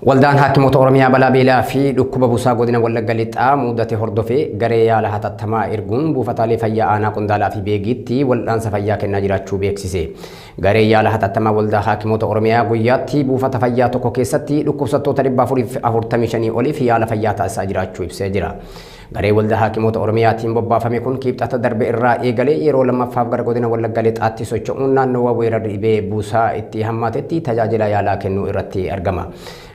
Waldaan Haakimoota Oromiyaa balaa beelaa fi dhukkuba busaa godina Wallagga Lixaa mudate hordofee garee yaala hatattamaa erguun buufataalee fayyaa aanaa Qondaalaa fi Beegiitti wal'aansa fayyaa kennaa jiraachuu beeksise. Garee yaala hatattamaa Waldaa Haakimoota Oromiyaa guyyaatti buufata fayyaa tokko keessatti dhukkubsattoota 445 oliif yaala fayyaa taasisaa jiraachuu ibsee jira. Garee Waldaa Haakimoota Oromiyaatiin bobbaafame kun kibxata darbe irraa eegalee yeroo lammaffaaf gara godina Wallagga Lixaatti socho'uun naannoo weerarri dhibee busaa itti hammaatetti tajaajila yaalaa kennuu irratti argama.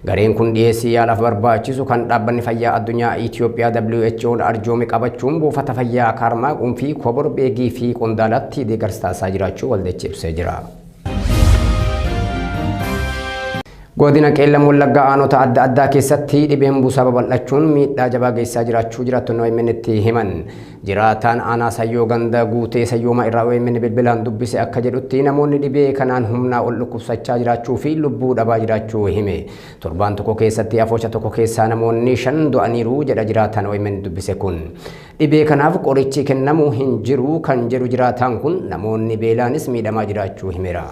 Gareen kun dhiyeessii yaalaaf barbaachisu kan dhaabbanni fayyaa addunyaa Itoophiyaa WHO'n arjoome qabachuun buufata fayyaa Kaarmaa, Qunfii, Kobor, Beegii fi Qondaalaatti deeggarsa taasisaa jiraachuu waldichi ibsee jira. Godina Qeellam Wallaggaa aanota adda addaa keessatti dhibeen busaa babal'achuun miidhaa jabaa geessisaa jiraachuu jiraattonni OMN itti himan. Jiraataan aanaa Sayyoo ganda guutee Sayyooma irraa OMN bilbilaan dubbise akka jedhutti namoonni dhibee kanaan humnaa ol dhukkubsachaa jiraachuu fi lubbuu dhabaa jiraachuu hime. Torbaan tokko keessatti afoosha tokko keessaa namoonni 5 du'aniiru jedha jiraataan OMN dubbise kun. Dhibee kanaaf qorichi kennamu hin jiru kan jedhu jiraataan kun namoonni beelaanis miidhamaa jiraachuu himeera.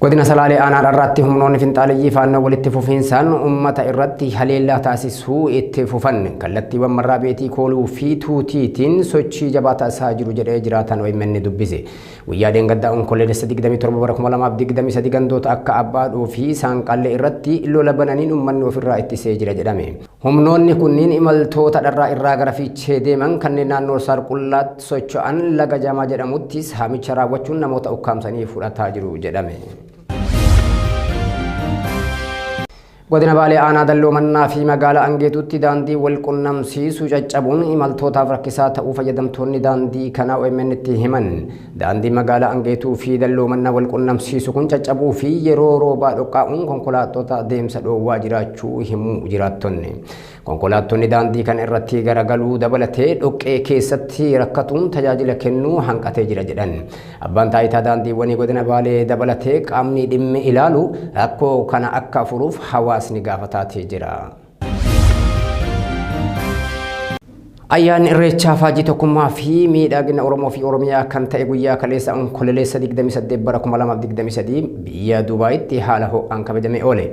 Godina Salaalee aanaa Dharraatti humnoonni finxaaleyyii faannoo walitti fufiinsaan uummata irratti haleellaa taasisuu itti fufan. Kallattiiwwan Marraa Beetii, Kooluu fi Tuutiitiin sochii jabaa taasisaa jiru jedhee jiraataan OMN dubbise. Guyyaa dheengaddaa Onkoloolessa 27 bara 2023 gandoota akka Abbaadhoo fi Saanqallee irratti lola bananiin uummanni ofirraa ittisee jira jedhame. Humnoonni kunniin imaltoota Dharraa irraa gara Fiichee deeman kanneen naannoo Saarqullaatti socho'an laga Jamaa jedhamuttis haamicha raawwachuun namoota ukkaamsanii fudhataa jiru jedhame. Godina Baalee aanaa Dalloo Mannaa fi magaalaa Angeetuutti daandii wal qunnamsiisu caccabuun imaltootaaf rakkisaa ta'uu fayyadamtoonni daandii kanaa OMN itti himan. Daandii magaalaa Angeetuu fi Dalloo Mannaa wal qunnamsiisu kun caccabuu fi yeroo roobaa dhoqqaa'uun konkolaattota deemsa dhoowwaa jiraachuu himu jiraattonni. Konkolaattonni daandii kana irratti garagaluu dabalatee dhoqqee keessatti rakkatuun tajaajila kennuu hanqatee jira jedhan. Abbaan taayitaa daandiiwwanii godina Baalee dabalatee qaamni dhimmi ilaalu rakkoo kana akka furuuf hawaasni gaafataatee jira. Ayyaanni Irreechaa faajii tokkummaa fi miidhagina Oromoo fi Oromiyaa kan ta'e guyyaa kaleessa Onkololeessa 28 bara 2023 biyya Dubaayitti haala ho'aan kabajamee oole.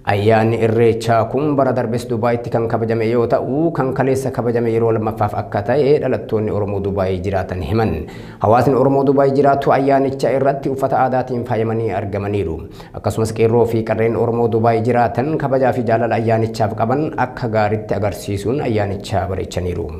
Ayyaanni Irreechaa kun bara darbes Dubaayitti kan kabajame yoo ta'u, kan kaleessa kabajame yeroo lammaffaaf akka ta'e dhalattoonni Oromoo Dubaayii jiraatan himan. Hawaasni Oromoo Dubaayii jiraatu ayyaanicha irratti uffata aadaatiin faayamanii argamaniiru. Akkasumas qeerroo fi qarreen Oromoo Dubaayii jiraatan kabajaa fi jaalala ayyaanichaaf qaban akka gaariitti agarsiisuun ayyaanicha bareechaniiru.